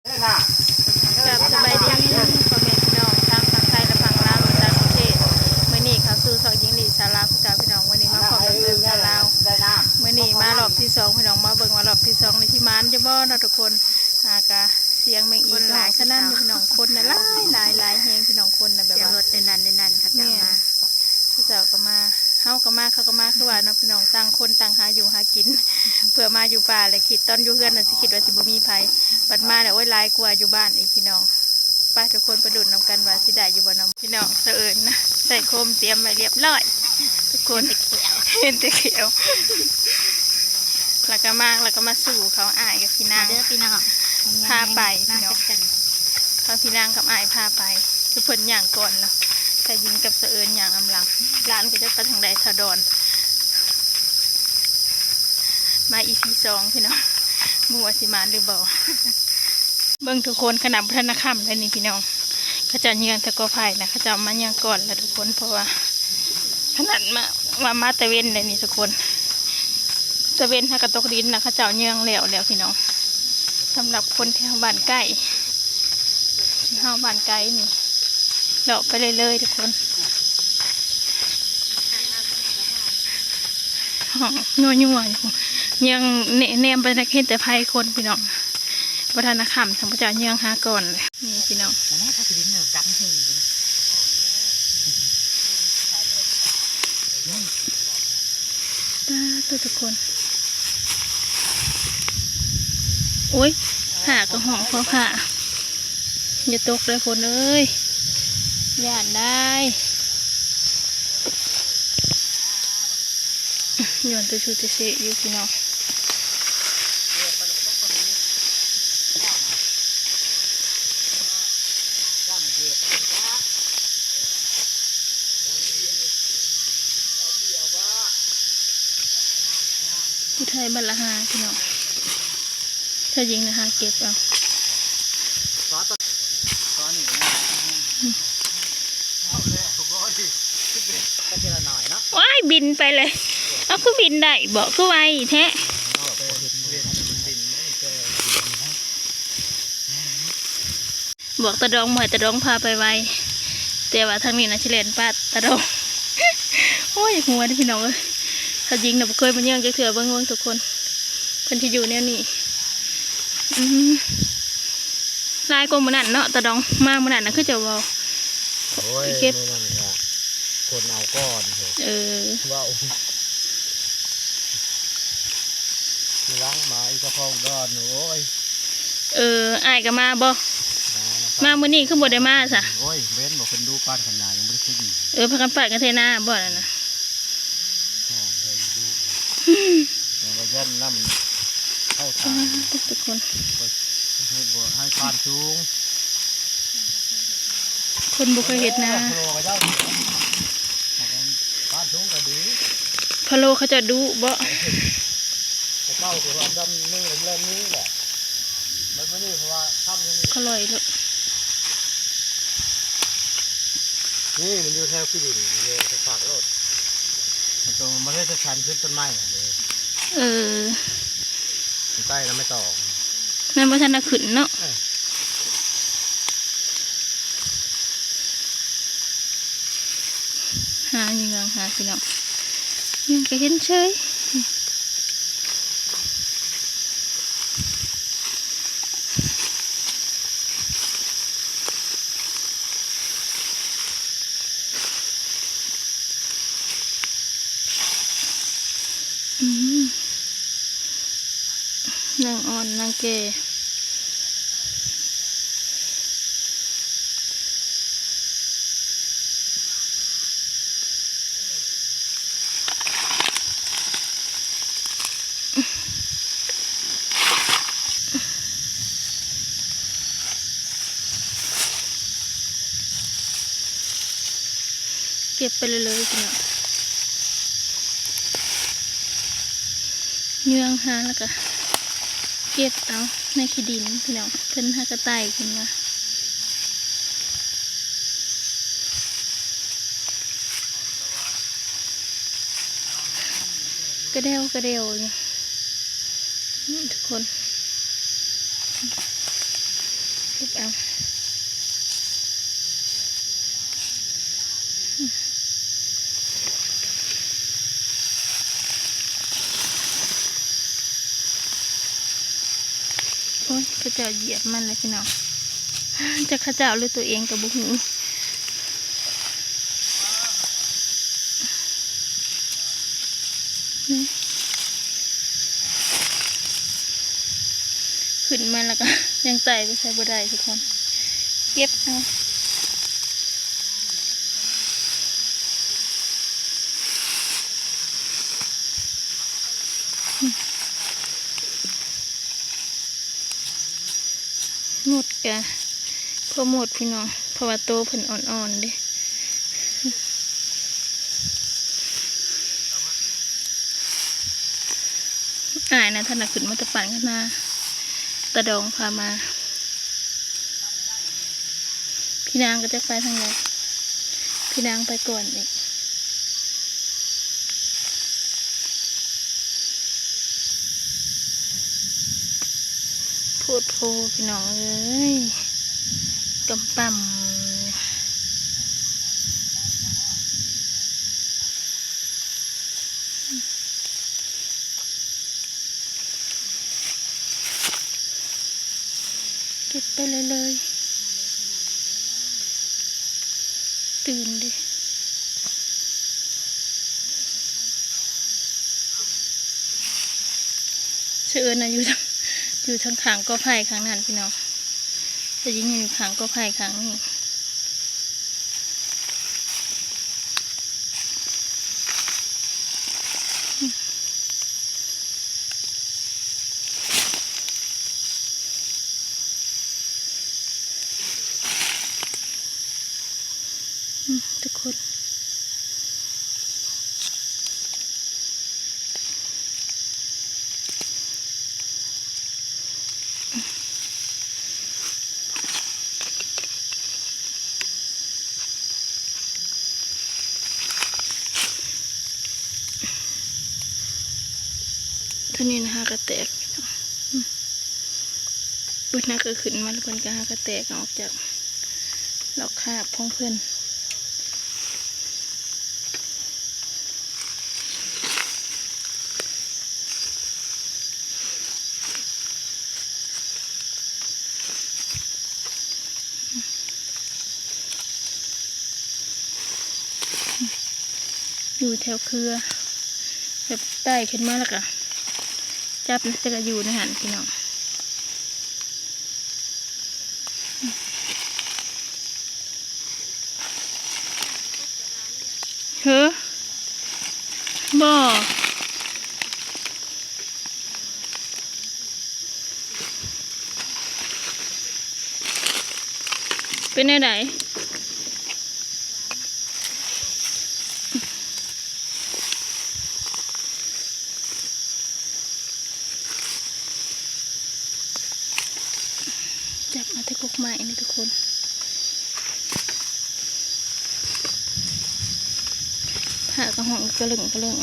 ກາບສະບາຍດີພໍ່ແມ່ພີ່ນ້ອງທາງຝັ່ງໄທ ແລະ ຝັ່ງລາວ ແລະ ຕ່າງປະເທດ. ມື້ນີ້ເຂົ້າສູ່ຊ່ອງຍິງລີສາລາວຄືເກົ່າພີ່ນ້ອງ. ມື້ນີ້ມາພ້ອມກັບເອີນສາລາວ. ມື້ນີ້ມາຮອບທີສອງພີ່ນ້ອງ, ມາເບິ່ງວ່າຮອບທີສອງນີ້ຊິໝານຢູ່ບໍ່ເນາະທຸກຄົນ. ຫາກະສຽງແມງອີກະຮ້ອງສະໜັ່ນຢູ່ພີ່ນ້ອງ, ຄົນນະຫຼາຍໆ ຫຼາຍແຮງພີ່ນ້ອງ, ຄົນນະແບບວ່າ ສຽງລົດເດີນດັນໆ ເຂົາເຈົ້າມາ. ເຂົາເຈົ້າກໍມາ ເຮົາກໍມາ ເຂົາກໍມາ ຄືວ່າເນາະພີ່ນ້ອງ, ຕ່າງຄົນຕ່າງຫາຢູ່ຫາກິນ ເພື່ອມາຢູ່ປ່າແຫຼະ. ຄິດຕອນຢູ່ເຮືອນນະ ຊິຄິດວ່າຊິບໍ່ມີໃຜ, ບັດມາແລ້ວ ໂອ້ຍ ຫຼາຍກວ່າຢູ່ບ້ານອີກພີ່ນ້ອງ. ໄປ ທຸກຄົນໄປລຸ້ນນຳກັນວ່າຊິໄດ້ຢູ່ບໍ່ເນາະພີ່ນ້ອງ. ສະເອີນນະ ໃສ່ໂຄມຕຽມໄວ້ລຽບຮ້ອຍທຸກຄົນ, ເຫັນແຕ່ແຂ້ວ ແລ້ວກໍມາ ແລ້ວກໍມາສູ່ເຂົາ ອ້າຍກັບພີ່ນາງ ເດີພີ່ນ້ອງ ພາໄປພີ່ນ້ອງ. ພາພີ່ນາງກັບອ້າຍພາໄປ ຄືເພິ່ນຍ່າງກ່ອນແລ້ວ. ຊາຍຍິງກັບສະເອີນຍ່າງນຳຫຼັງ, ຫຼານກໍຈັກໄປທາງໃດ. ທ້າວດອນ ມາອີພີສອງພີ່ນ້ອງ, ບໍ່ຮູ້ວ່າຊິມານຫຼືບໍ່. ເບິ່ງທຸກຄົນ, ຂະໜາດບໍ່ທັນນະຄ່ຳເລີຍນີ້ພີ່ນ້ອງ, ເຂົາເຈົ້າເຍືອງແຕ່ກໍໄຜ່ນະ, ເຂົາເຈົ້າມາເຍືອງກ່ອນແລ້ວທຸກຄົນ. ເພາະວ່າຂະໜາດມາ ວ່າມາແຕ່ເວັນເລີຍນີ້ທຸກຄົນ, ແຕ່ເວັນຫາກະຕົກດິນນະ, ເຂົາເຈົ້າເຍືອງແລ້ວແລ້ວພີ່ນ້ອງ. ສຳລັບຄົນແຖວບ້ານໃກ້ ເຮົາບ້ານໄກນີ້ ເລາະໄປເລື້ອຍໆທຸກຄົນ. ຮ້ອງຍົວໆຢູ່ ຍັງແນມໄປ ເຫັນແຕ່ໄຟຄົນພີ່ນ້ອງ. ບໍ່ທັນນະຄ່ຳ ທາງເຂົາເຈົ້າເຍືອງຫາກ່ອນເລີຍ ນີ້ພີ່ນ້ອງ. ປາດໂທ້ ທຸກຄົນ. ໂອ້ຍ ຟ້າກໍຮ້ອງພໍຟ້າ. ຢ່າຕົກເດີຄົນເອີຍ ຢ້ານໄດ້ ຍ້ອນແຕ່ຊຸດແຕ່ເຊະຢູ່ພີ່ນ້ອງ. ຜູ້ໄທບັດລະຫ້າພີ່ນ້ອງ, ຊາຍຍິງນະຫາເກັບເອົາ. ວ້າຍ ບິນໄປເລີຍ. ເອົາ ຄືບິນໄດ້ເບາະ ຄືໄວແທ້. ບອກຕາດອງ ບໍ່ໃຫ້ຕາດອງພາໄປໄວ ແຕ່ວ່າທາງນີ້ນະຊິແລ່ນປາດຕາດອງ. ໂອ້ຍ ຢາກຫົວເດ້ພີ່ນ້ອງເອີຍ. ຊາຍຍິງນະບໍ່ເຄີຍມາເຍືອງຈັກເທື່ອ. ເບິ່ງ ເບິ່ງທຸກຄົນ ເພິ່ນຊິຢູ່ແນວນີ້. ອືມ ຫຼາຍກວ່າມື້ນັ້ນເນາະ ຕາດອງມາມື້ນັ້ນນະ ຄືຈະເວົ້າ. ໂອ້ຍ ເກັບ ມື້ນັ້ນກະຄົນເອົາກ່ອນ. ເອີ ເວົ້າ ຫຼັງມາອີກກະເຝົ້າດອນ. ໂອ້ຍ ເອີ ອ້າຍກໍມາບໍ່? ມາ ມາມື້ນີ້ຄືບໍ່ໄດ້ມາຊະ? ໂອ້ຍ ເຫັນບໍ່ ເພິ່ນດຸປານຄັນນາ ຍັງບໍ່ໄດ້ຂຶ້ນ. ເອີ ພາກັນປາດກັນເທນາບໍ່ນັ້ນນະ? ແມ່ນວ່າຢ້ານນ້ຳເຂົ້າຕາ ປາດ ທຸກຄົນ ເຮັດບໍ່ໃຫ້ປານສູງ. ຄົນບໍ່ເຄີຍເຮັດນາ. ພະໂລເຂົາເຈົ້າ ປານສູງກໍດີ. ພະໂລເຂົາເຈົ້າດຸເບາະ? ແຕ່ເກົ່າຄືວ່າດຳໜຶ່ງແລ້ວນີ້ແຫຼະ. ມັນບໍ່ນີ້ ເພາະວ່າຄ່ຳນີ້ ຂ້ອຍລອຍໂລດ. ນີ້ມັນຢູ່ແຖວຂີ້ດິນ ຢູ່ແຖວຟາກໂລດ. ມັນຕ້ອງມາເຮັດສັນຂຶ້ນຕົ້ນໄມ້ເດ້. ເອີ ໃຕ້ນຳໄມ້ຕອງ ແມ່ນບໍ່ທັນໄດ້ຂຶ້ນເນາະ. ເອີ ຫາຢູ່ ຫາພີ່ນ້ອງ ຍັງກະເຫັນເຊີຍ. ອືມ ນາງອ່ອນນາງແກ່. ເກັບໄປເລື້ອຍໆ ພີ່ນ້ອງ ເຍືອງຫາ ແລ້ວກະເກັບເອົາໃນຂີ້ດິນ ພີ່ນ້ອງ ເພິ່ນຫາກະໄຕ່ຂຶ້ນມາ. ກະແດວກະແດວຢູ່ ອືມ ທຸກຄົນ. ເກັບເອົາ. ໂອ້ຍ ເຂົາເຈົ້າຢຽບມັນແລ້ວພີ່ນ້ອງ. ຈັກເຂົາເຈົ້າ ຫຼື ຕົວເອງກໍບໍ່ຮູ້. ນີ້ ຂຶ້ນມາແລ້ວກໍຍັງໄຕ່ໄປໃສບໍ່ໄດ້ທຸກຄົນ. ເກັບເອົາ. ໝົດກະພໍໝົດພີ່ນ້ອງ ເພາະວ່າໂຕເພິ່ນອ່ອນໆເດ້. ອ້າຍນະ ທ່ານນະຂຶ້ນມາແຕ່ປານກັນນາ ຕາດອງພາມາ. ພີ່ນາງກໍຈັກໄປທາງໃດ ພີ່ນາງໄປກ່ອນອີກ. ໂພດໂພພີ່ນ້ອງເອີຍ ກຳປັ່ມ. ເກັບໄປເລີຍໆ ຕື່ນເດ້. ສະເອີນນະ ຢູ່ທາງ ຢູ່ທາງຂ້າງກໍໄຜ່ຂ້າງນັ້ນພີ່ນ້ອງ ແຕ່ຍິງຢູ່ຂ້າງກໍໄຜ່ຂ້າງນີ້. ອືມ ທຸກຄົນ ຕົວນີ້ນະ ຫາກະແຕກ ອືມ ເພິ່ນຫາກະຂຶ້ນມາ ແລ້ວເພິ່ນກະຫາກະແຕກອອກຈາກ ດອກຄາບຂອງເພິ່ນ. ຢູ່ແຖວເຄືອ ແບບໄຕ່ຂຶ້ນມາແລ້ວກະຈັບ ແລ້ວກະຢູ່ໃນຫັ້ນພີ່ນ້ອງ. ເຮີ ບໍ່ ເປັນແນວໃດ? ຈັບມາແຕ່ກົກໄມ້ນີ້ທຸກຄົນ ພະກະຮ້ອງກະເລິ້ງກະເລິ້ງ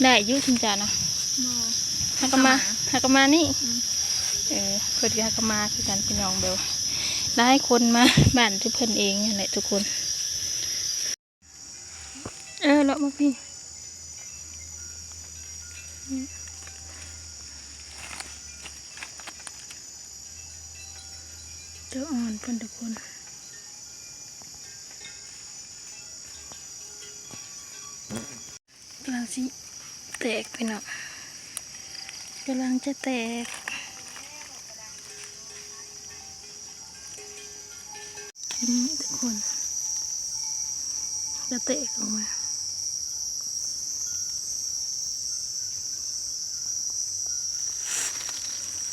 ໄດ້ຢູ່ຊຸມເຈົ້ານະ. ບໍ່ ຫາກະມາ ຫາກະມານີ້ ອືມ ເອີ ເພິ່ນກະຫາກະມາຄືກັນພີ່ນ້ອງ ແບບວ່າຫຼາຍຄົນມາບ້ານຈຸເພິ່ນເອງຫັ້ນແຫຼະທຸກຄົນ. ເອີ ເລາະມາພີ້ ຕົວອ່ອນເພິ່ນທຸກຄົນ ກຳລັງຊິແຕກພີ່ນ້ອງ ກຳລັງຈະແຕກ. ນີ້ທຸກຄົນ ກະແຕກອອກມາ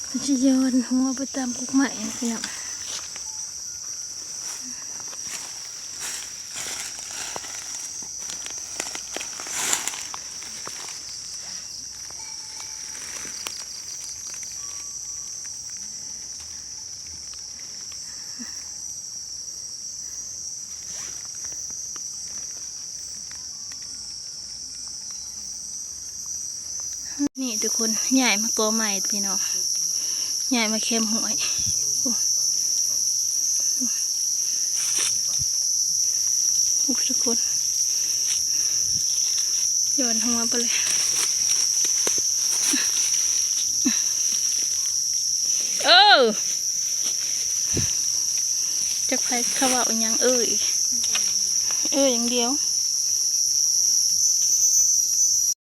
ມັນຊິຍ້ອນຫົວໄປຕາມກົກໄມ້ພີ່ນ້ອງ. ນີ້ທຸກຄົນ ຍ້າຍມາກໍໃໝ່ພີ່ນ້ອງ ຍ້າຍມາແຄມຫ້ວຍ. ໂອ້ ທຸກຄົນ ຍ້ອນຫົວໄປເລີຍ. ເອີ ຈັກໃຜເຂົາເວົ້າອີ່ຫຍັງ ເອີອີກ ເອີຢ່າງດຽວ.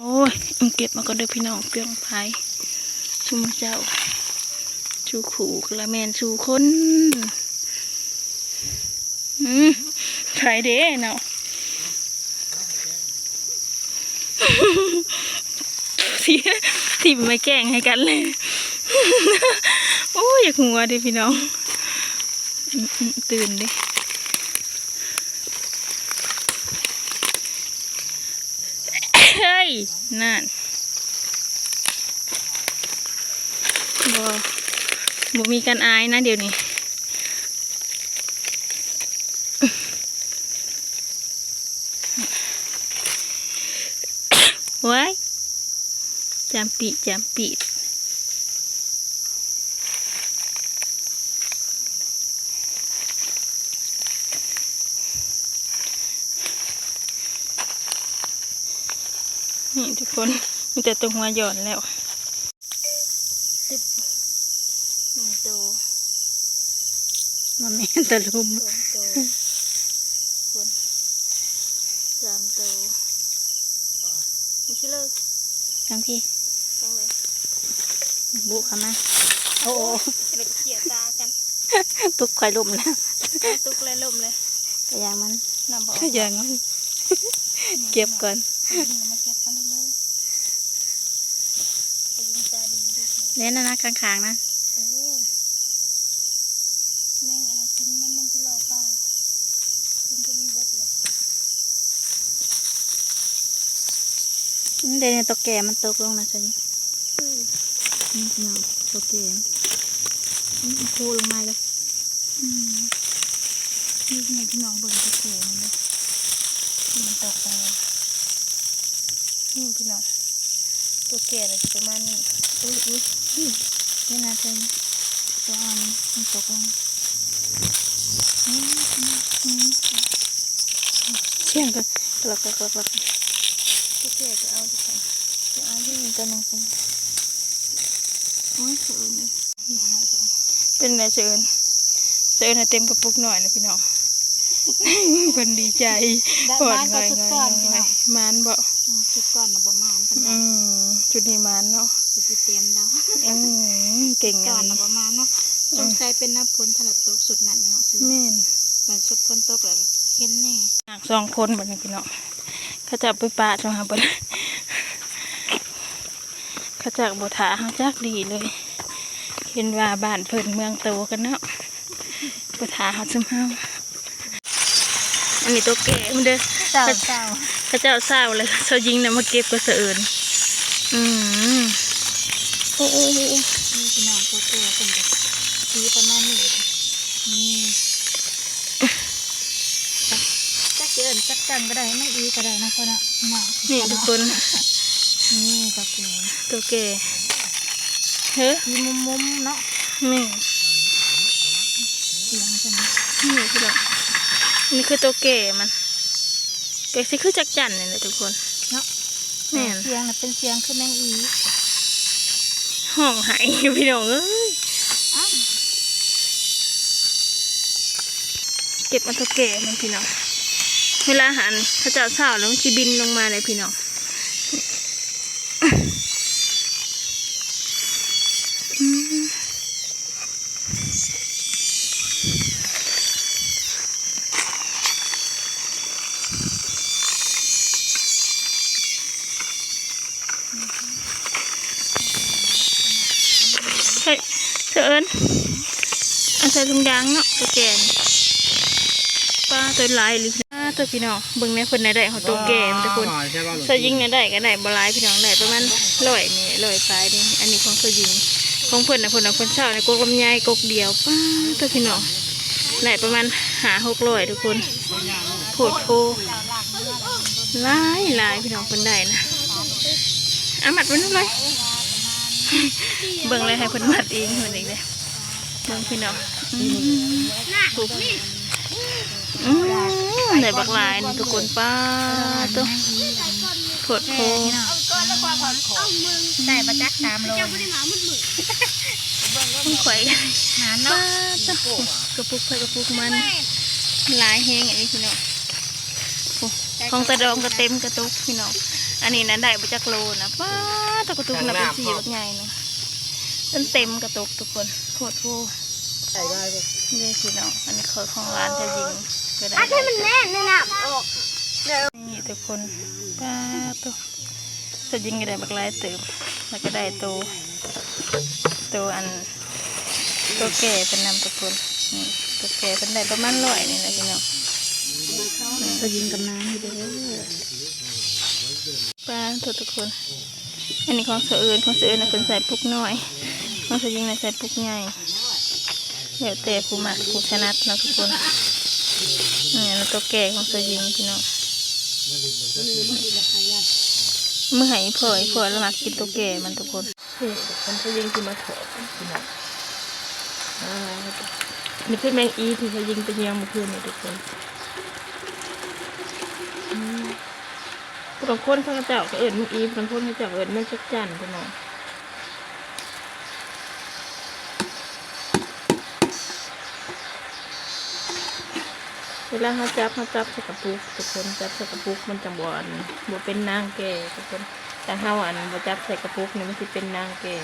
ໂອ້ຍ ເກັບມາກ່ອນເດີພີ່ນ້ອງ ເປືອງໄຟຊຸມເຈົ້າ ຊູ່ຄູ່ກະລະແມ່ນຊູ່ຄົນ. ອືມ ໃຜເດ້ເນາະ ທີ່ ທີ່ມາແກ້ງໃຫ້ກັນເລີຍ. ໂອ້ຍ ຢາກຫົວເດ້ພີ່ນ້ອງ. ອືມ ຕື່ນເດ້. ເຮີ້ຍ ນັ້ນ ບໍ່ ບໍ່ມີການອາຍນະດຽວນີ້. ໂອ້ຍ ຈາມປີ ຈາມປີ. ນີ້ທຸກຄົນ ມີແຕ່ຕົວຫົວຍ້ອນແລ້ວ. ຕຶບ ໜຶ່ງໂຕ ບໍ່ແມ່ນຕະລຸມ ສອງໂຕ ຄົນ ສາມໂຕ ນີ້ຊິເລີຍ ທາງພີ້ ທາງໃດ ບຸເຂົ້າມາ. ໂອ້ ໂອ້ ກະເລຍເກຍຕາກັນ ຕຸກຂ້ອຍລົ້ມແລ້ວ ຕຸກແລ້ວລົ້ມເລີຍ. ກະຢ່າງມັນ ນຳບໍ່ອອກ ກະຢ່າງມັນ ເກັບກ່ອນ ມາເກັບເອົາເລີຍ. ໄປຍິງຕາດີເດີ ແມ່ນນະ ຂ້າງໆນະ. ເອີ ແມງອັນນັ້ນກິນມັນ ມັນຊິເລາະປ່າ ກິນຈົນເບິດເລີຍ. ອືມ ເດ ຕົວແກ່ມັນຕົກລົງນະຊະນີ້. ອືມ ນີ້ພີ່ນ້ອງ ຕົວແກ່ ອືມ ໂຄລົງມາເລີຍ. ອືມ ນີ້ ນີ້ພີ່ນ້ອງເບິ່ງຕົວແກ່ມັນເດີ ມັນຕົກລົງມາ. ນີ້ພີ່ນ້ອງ ຕົວແກ່ລະຊິປະມານນີ້. ອຸ້ຍ ອຸ້ຍ ນີ້ນະ ຕົວ ຕົວອ່ອນມັນຕົກລົງ. ອືມ ອືມ ອືມ ສຽງກໍ ລັກໆໆໆ. ຕົວແກ່ຈະເອົາຢູ່ໃສ ຈະເອົາຢູ່ນີ້ຕົວໜຶ່ງ. ໂອ້ຍ ສະເອີນເອີຍ ເປັນໄດສະເອີນ? ສະເອີນເຕັມກະປຸກນ້ອຍແລ້ວພີ່ນ້ອງ ເພິ່ນດີໃຈ ໄດ້ ປອດ ມານກໍຊຸດກ່ອນພີ່ນ້ອງ ມານບໍ່? ອືມ ຊຸດກ່ອນນະບໍ່ມານປານໃດ. ອືມ ຊຸດນີ້ມານເນາະ ຊຸດນີ້ເຕັມແລ້ວ. ອືມ ເກັ່ງ ຊຸດກ່ອນນະບໍ່ມານເນາະ ອືມ ສົງໄສເປັນນ້ຳຝົນພະລະຕົກຊຸດນັ້ນເນາະ. ແມ່ນ ບາດຊຸດຝົນຕົກແລ້ວເຫັນແນ່ ສອງຄົນບັດນີ້ພີ່ນ້ອງ ເຂົາເຈົ້າໄປປະເຈົ້າຫາເບິດ. ເຂົາເຈົ້າບໍ່ຖ້າເຮົາຈັກດີເລີຍ ເຫັນວ່າບ້ານເພິ່ນເມືອງໂຕກັນເນາະ ບໍ່ຖ້າເຮົາຊຸມເຮົາ. ອັນນີ້ຕົວແກ່ພຸ້ນເດີ ເຈົ້າ ເຂົາເຈົ້າ ເຂົາເຈົ້າເຊົ້າແລ້ວ ຊາວຍິງນະມາເກັບກັບສະເອີນ. ອືມ ໂອ້ ໂອ້ ໂອ້ ໂອ້ ນີ້ພີ່ນ້ອງ ຕົວແກ່ເພິ່ນກະຊິປະມານນີ້ ນີ້. ຈັກ ຈັກຊິເອີ້ນຈັກຈັ່ງກໍໄດ້ ນາງອີກໍໄດ້ນະ ເພິ່ນນະ ນີ້ທຸກຄົນ. ນີ້ຕົວແກ່ ຕົວແກ່ ເຮີ້ ອີມຸມໆເນາະ. ແມ່ນ ສຽງເພິ່ນ ນີ້ຄືຕົວແກ່ມັນ ກໍຊິຄືຈັກຈັ່ນນີ້ແຫຼະທຸກຄົນເນາະ. ແມ່ນ ສຽງນະເປັນສຽງຄືແມງອີ ຮ້ອງໄຫ້ຢູ່ພີ່ນ້ອງເອີຍ. ເກັບເອົາຕົວແກ່ມັນພີ່ນ້ອງ ເວລາຫັ້ນເຂົາເຈົ້າເຊົ້າແລ້ວມັນຊິບິນລົງມາເລີຍພີ່ນ້ອງ. ອືມ ໃສ່ ສະເອີນ ເອົາໃສ່ຖົງຢາງເນາະ ຕົວແກ່ນີ້. ປາ ຕົວຫຼາຍອີ່ຫຼີ ປາ ຕົວພີ່ນ້ອງ ເບິ່ງແນ່ ເພິ່ນນະໄດ້ຮອດຕົວແກ່ ທຸກຄົນ. ຊາວຍິງນະໄດ້ ກໍໄດ້ບໍ່ຫຼາຍພີ່ນ້ອງ ໄດ້ປະມານຮ້ອຍນີ້ ຮ້ອຍປາຍນີ້. ອັນນີ້ຂອງຊາວຍິງ ຂອງເພິ່ນນະ ເພິ່ນນະ ເພິ່ນເຊົ້າໃນກົກລຳໄຍກົກດຽວ ປາ ຕົວພີ່ນ້ອງ ໄດ້ປະມານຫ້າຫົກຮ້ອຍທຸກຄົນ. ໂພດໂພ ຫຼາຍໆ ພີ່ນ້ອງເພິ່ນໄດ້ນະ. ເອົາມັດມັນເລີຍ ເບິ່ງເລີຍ ໃຫ້ເພິ່ນມັດເອງເພິ່ນເອງເດ້. ເບິ່ງພີ່ນ້ອງ ອືມ ໂອ້ ອືມ ໄດ້ບັກຫຼາຍນີ້ທຸກຄົນ ປ້າໂຕ ໂພດໂພ ໄດ້ປະຈັກສາມໂລ ຂອງຂ້ອຍ ໝານເນາະ ປ້າໂຕ ກະປຸກໃຜກະປຸກມັນ ຫຼາຍແຮງອັນນີ້ພີ່ນ້ອງ. ໂອ້ ຂອງຕາດອງກະເຕັມກະຕຸກພີ່ນ້ອງ ອັນນີ້ນະໄດ້ບໍ່ຈັກໂລນະ ປ້າໂຕ ກະຕຸກນະເປັນສີ່ບັກໃຫຍ່ນະ ຈົນເຕັມກະຕຸກທຸກຄົນ ໂພດໂພ. ເດ້ພີ່ນ້ອງ ອັນນີ້ຂອງຫຼານເຈົ້າຍິງກະໄດ້ ອັນນີ້ມັນແໜ້ນໃນນ້ຳອອກ ນີ້ທຸກຄົນ ປ້າໂຕ ເຈົ້າຍິງກະໄດ້ບັກຫຼາຍເຕີບ ແລ້ວກະໄດ້ໂຕ ໂຕອັນ ໂຕແກ່ເພິ່ນນຳທຸກຄົນ ນີ້ ໂຕແກ່ເພິ່ນໄດ້ປະມານຮ້ອຍນີ້ແຫຼະພີ່ນ້ອງ ເຈົ້າຍິງກະມາຢູ່ເດີ ປ້າໂຕ ທຸກຄົນ ອັນນີ້ຂອງສາວເອີນ ຂອງສາວເອີນນະເພິ່ນໃສ່ປຸກນ້ອຍ ຂອງສາວຍິງນະໃສ່ປຸກໃຫຍ່ ແລ້ວແຕ່ຜູ້ມັກຜູ້ຖະໜັດເນາະທຸກຄົນ ນີ້ໂຕແກ່ຂອງສາວຍິງພີ່ນ້ອງ ມື້ໃຫ້ອີ່ພໍ່ ອີ່ພໍ່ລະມັກກິນໂຕແກ່ມັນທຸກຄົນ. ນີ້ທຸກຄົນ ສາວຍິງຊິມາທອດພີ່ນ້ອງ ອ່າ ນີ້ຄືແມງອີທີ່ສາວຍິງໄປຍ່ຽງມື້ຄືນນີ້ທຸກຄົນ ອືມ ຜູ້ລາງຄົນເຂົາເຈົ້າກະເອີ້ນແມງອີ ຜູ້ລາງຄົນເຂົາເຈົ້າກະເອີ້ນແມງຈັກຈັ່ນພີ່ນ້ອງ. ເວລາເຮົາຈັບ ເຮົາຈັບໃສ່ກະປຸກທຸກຄົນ ຈັບໃສ່ກະປຸກມັນຈັ່ງບໍ່ ອັນ ບໍ່ເປັນນາງແກ່ທຸກຄົນ ຖ້າເຮົາ ອັນ ບໍ່ຈັບໃສ່ກະປຸກນີ້ມັນຊິເປັນນາງແກ່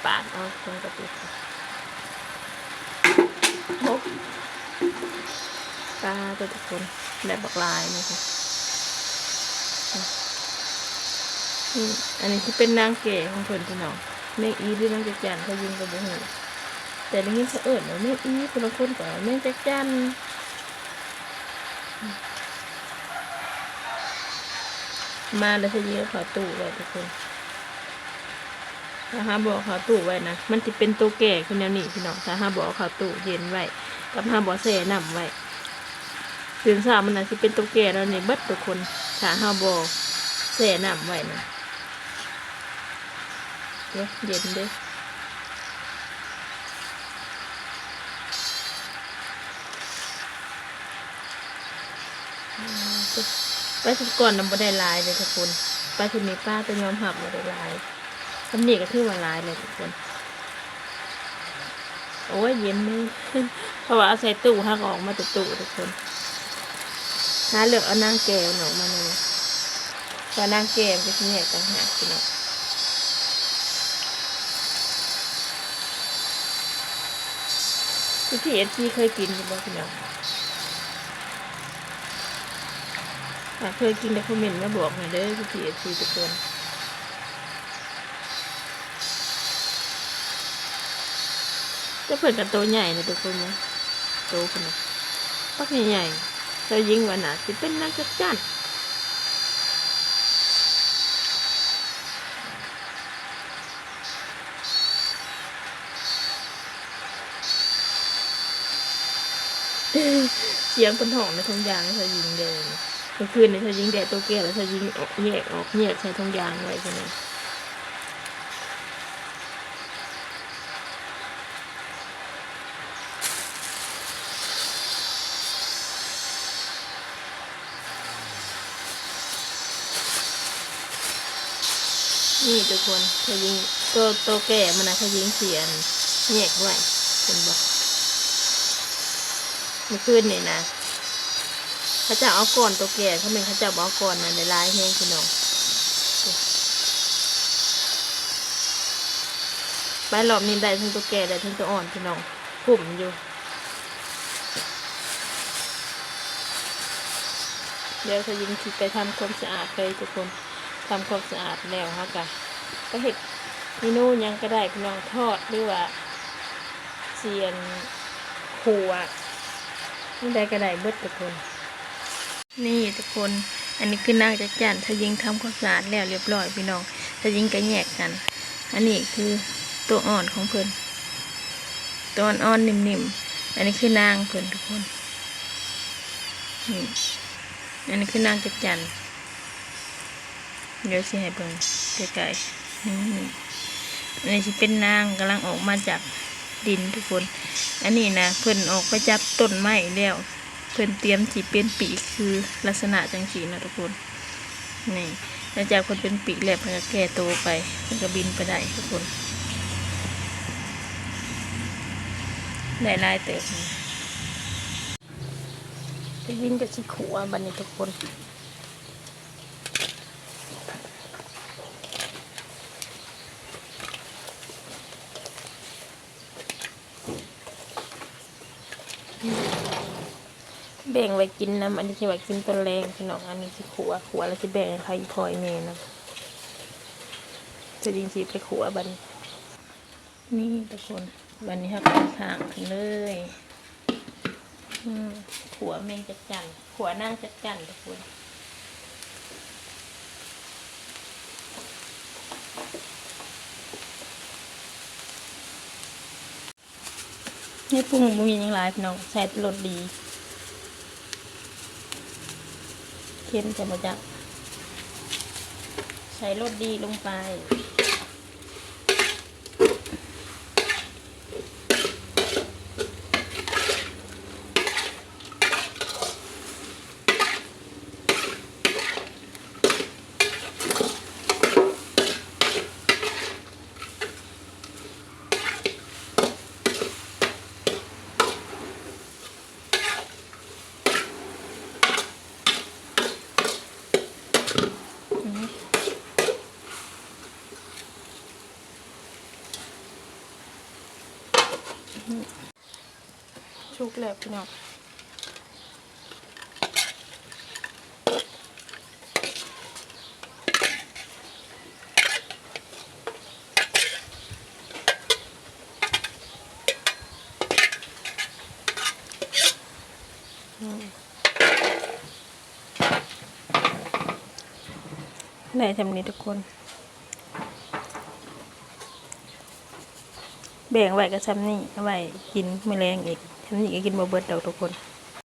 ປາດເອົາໃສ່ກະປຸກ ໂອ້ ປາໂຕ ທຸກຄົນ ໄດ້ບັກຫຼາຍນີ້ ນີ້ ອັນນີ້ຊິເປັນນາງແກ່ຂອງເພິ່ນພີ່ນ້ອງ ແມງອີຫຼືນາງຈັກຈັ່ນ ເຂົາຍິງກະບໍ່ຮູ້ ແຕ່ໄດ້ຍິນເຂົາເອີ້ນວ່າແມງອີ ຜູ້ລາງຄົນກະວ່າແມງຈັກຈັ່ນ ມາແລ້ວສາວຍິງເອົາເຂົ້າຕູ້ໄວ້ທຸກຄົນ ຖ້າເຮົາບໍ່ເອົາເຂົ້າຕູ້ໄວ້ນະ ມັນຊິເປັນໂຕແກ່ຄືແນວນີ້ພີ່ນ້ອງ ຖ້າເຮົາບໍ່ເອົາເຂົ້າຕູ້ເຢັນໄວ້ ກັບເຮົາບໍ່ແຊ່ນ້ຳໄວ້ ຕື່ນເຊົ້າມານະຊິເປັນໂຕແກ່ແນວນີ້ເບິດທຸກຄົນ ຖ້າເຮົາບໍ່ແຊ່ນ້ຳໄວ້ນະ ໂອ້ ເຢັນເດ້. ໄປຊຸດກ່ອນນະບໍ່ໄດ້ຫຼາຍເດ້ທຸກຄົນ ໄປຊຸດນີ້ປ້າກະຍອມຮັບວ່າໄດ້ຫຼາຍ ຊ່ຳນີ້ກະຖືວ່າຫຼາຍແລ້ວທຸກຄົນ. ໂອ້ຍ ເຢັນເລີຍ ເພາະວ່າເອົາໃສ່ຕູ້ ຫາກະອອກມາແຕ່ຕູ້ທຸກຄົນ ຫາເລືອກເອົານາງແກ່ອອກມາແນ່ ວ່ານາງແກ່ມັນກະຊິແຍກຕ່າງຫາກພີ່ນ້ອງ. ພີ່ໆ ເອັຟຊີ ເຄີຍກິນຢູ່ບໍ່ພີ່ນ້ອງ? ຖ້າເຄີຍກິນກະຄອມເມັນມາບອກແນ່ເດີ ພີ່ໆ ເອັຟຊີ ທຸກຄົນ. ແຕ່ເພິ່ນກະໂຕໃຫຍ່ນະທຸກຄົນເນາະ ໂຕເພິ່ນນະ ບັກໃຫຍ່ໆ ເຈົ້າຍິງວ່າໜ້າຊິເປັນນາງຈັກຈັ່ນ. ສຽງເພິ່ນຮ້ອງໃນຖົງຢາງໃຫ້ຊາວຍິງເດີ. ມື້ຄືນນີ້ຊາວຍິງໄດ້ໂຕແກ່ແລ້ວ ຊາວຍິງແຍກອອກ ແຍກໃສ່ຖົງຢາງໄວ້ຊັ້ນນະ. ນີ້ທຸກຄົນ ຊາວຍິງ ໂຕ ໂຕແກ່ມັນນະ ຊາວຍິງຊິອັນ ແຍກໄວ້ ເຫັນບໍ່? ມື້ຄືນນີ້ນະ ເຂົາເຈົ້າເອົາກ່ອນໂຕແກ່ ຄັນແມ່ນເຂົາເຈົ້າບໍ່ເອົາກ່ອນນະ ໄດ້ຫຼາຍແຮງພີ່ນ້ອງ. ໄປລອບນີ້ໄດ້ທັງໂຕແກ່ ໄດ້ທັງໂຕອ່ອນພີ່ນ້ອງ ຄຸ້ມຢູ່. ດຽວຊາວຍິງຊິໄປທຳຄວາມສະອາດເລີຍທຸກຄົນ. ທຳຄວາມສະອາດແລ້ວ ເຮົາກະໄປເຮັດເມນູຫຍັງກະໄດ້ພີ່ນ້ອງ ທອດ ຫຼືວ່າຊິອັນ ຂົ້ວ ແນວໃດກະໄດ້ເບິດທຸກຄົນ. ນີ້ທຸກຄົນ ອັນນີ້ຄືນາງຈັກຈັ່ນ ຊາວຍິງທຳຄວາມສະອາດແລ້ວລຽບລ້ອຍພີ່ນ້ອງ. ຊາວຍິງກະແຍກກັນ ອັນນີ້ຄືໂຕອ່ອນຂອງເພິ່ນ ໂຕອ່ອນໆ ນິ່ມໆ. ອັນນີ້ຄືນາງເພິ່ນທຸກຄົນ ນີ້ ອັນນີ້ຄືນາງຈັກຈັ່ນ. ດຽວຊິໃຫ້ເບິ່ງໃກ້ໆ ນີ້ ອັນນີ້ຊິເປັນນາງກຳລັງອອກມາຈາກ ດິນທຸກຄົນ. ອັນນີ້ນະ ເພິ່ນອອກໄປຈັບຕົ້ນໄມ້ແລ້ວ ເພິ່ນຕຽມຊິເປັນປີກ ຄືລັກສະນະຈັ່ງຊີ້ເນາະທຸກຄົນ. ນີ້ ຫຼັງຈາກເພິ່ນເປັນປີກແລ້ວ ເພິ່ນກໍແກ່ໂຕໄປ ເພິ່ນກໍບິນໄປໄດ້ທຸກຄົນ ໄດ້ຫຼາຍເຕີບ. ໄປບິນກໍຊິຂົ້ວບັດນີ້ທຸກຄົນ. ແບ່ງໄວ້ກິນນຳ ອັນນີ້ຊິໄວ້ກິນຕອນແລງພີ່ນ້ອງ. ອັນນີ້ຊິຂົ້ວ ຂົ້ວແລ້ວຊິແບ່ງໃຫ້ເຂົາອີ່ພໍ່ອີ່ແມ່ນຳ. ຈະຍິງຊິໄປຂົ້ວບັດນີ້. ນີ້ທຸກຄົນ ບັດນີ້ເຮົາກໍເອົາຖາດຂຶ້ນເລີຍ. ອືມ ຂົ້ວແມງຈັກຈັ່ນ ຂົ້ວນາງຈັກຈັ່ນທຸກຄົນ. ໃນປຸງບໍ່ມີຫຍັງຫຼາຍພີ່ນ້ອງ ໃສ່ແຕ່ລົດດີ. ເຄັມແທ້ບໍ່ຈັກ ໃສ່ລົດດີລົງໄປ. ສຸກແລ້ວພີ່ນ້ອງ. ອືມ ໄດ້ຊ່ຳນີ້ທຸກຄົນ. ແບ່ງໄວ້ກໍຊ່ຳນີ້ ເອົາໄວ້ກິນມື້ແລງອີກ. ຊ່ຳນີ້ກໍກິນບໍ່ເບິດດອກທຸກຄົນ.